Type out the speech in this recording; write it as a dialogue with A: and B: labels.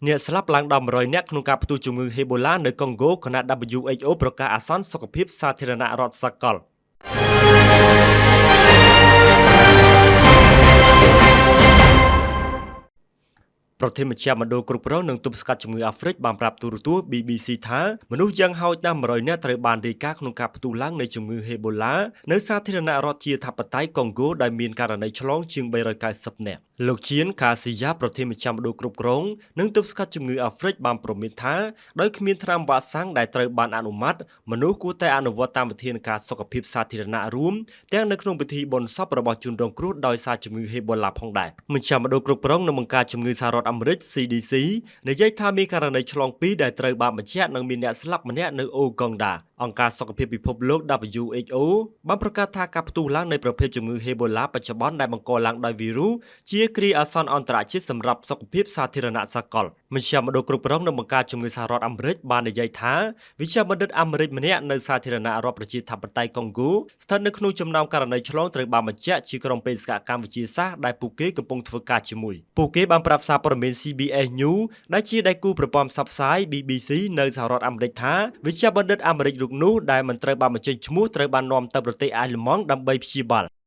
A: អ្នកស្លាប់ឡើងដល់100នាក់ក្នុងការផ្ទុះជំងឺហេបូឡានៅកុងហ្គោខណៈ WHO ប្រកាសអាសន្នសុខភាពសាធារណរដ្ឋសកល ប្រធានមជ្ឈមណ្ឌលគ្រប់គ្រងនិងទប់ស្កាត់ជំងឺអាហ្វ្រិកបានប្រាប់ទូរទស្សន៍ BBC ថាមនុស្សយ៉ាងហោចណាស់100នាក់ត្រូវបានរាយការណ៍ក្នុងការផ្ទុះឡើងនៃជំងឺហេបូឡានៅសាធារណរដ្ឋជាធិបតេយ្យកុងហ្គោដែលមានករណីឆ្លងជាង390នាក់។លោកជៀនកាស៊ីយ៉ាប្រធានមជ្ឈមណ្ឌលគ្រប់គ្រងនិងទប់ស្កាត់ជំងឺអាហ្វ្រិកបានព្រមានថាដោយគ្មានថ្នាំវ៉ាក់សាំងដែលត្រូវបានអនុម័តមនុស្សគួរតែអនុវត្តតាមវិធានការសុខភាពសាធារណៈរួមទាំងនៅក្នុងពិធីបុណ្យសពរបស់ជនរងគ្រោះដោយសារជំងឺហេបូឡាផងដែរមជ្ឈមណ្ឌលគ្រប់គ្រងនិងបង្ការជំងឺសហរដ្ឋអាមេរិក CDC និយាយថាមានករណីឆ្លងពីរដែលត្រូវបានបញ្ជាក់និងមានអ្នកស្លាប់ម្នាក់នៅអូហ្គង់ដាអង្គការសុខភាពពិភពលោក WHO បានប្រកាសថាការផ្ទុះឡើងនៃប្រភេទជំងឺហេបូឡាបច្ចុប្បន្នដែលបង្កឡើងដោយវីរុសជាគ្រាអាសន្នអន្តរជាតិសម្រាប់សុខភាពសាធារណៈសកលមជ្ឈមណ្ឌលគ្រប់គ្រងនិងបង្ការជំងឺសហរដ្ឋអាមេរិកបាននិយាយថាវេជ្ជបណ្ឌិតអាមេរិកម្នាក់នៅសាធារណរដ្ឋប្រជាធិបតេយ្យកុងហ្គោស្ថិតនៅក្នុងចំណោមករណីឆ្លងត្រូវបានបញ្ជាក់ជាក្រុមបេសកកម្មវិទ្យាសាស្ត្រដែលពួកគេកំពុងធ្វើការជាមួយពួកគេបានប្រាប់សារព័ត៌មាន CBS News ដែលជាដៃគូប្រព័ន្ធផ្សព្វផ្សាយ BBC នៅសហរដ្ឋអាមេរិកថាវេជ្ជបណ្ឌិតអាមេរិករូបនោះដែលមិនត្រូវបានបញ្ចេញឈ្មោះត្រូវបាននាំទៅប្រទេសអាល្លឺម៉ង់ដើម្បីព្យាបាល។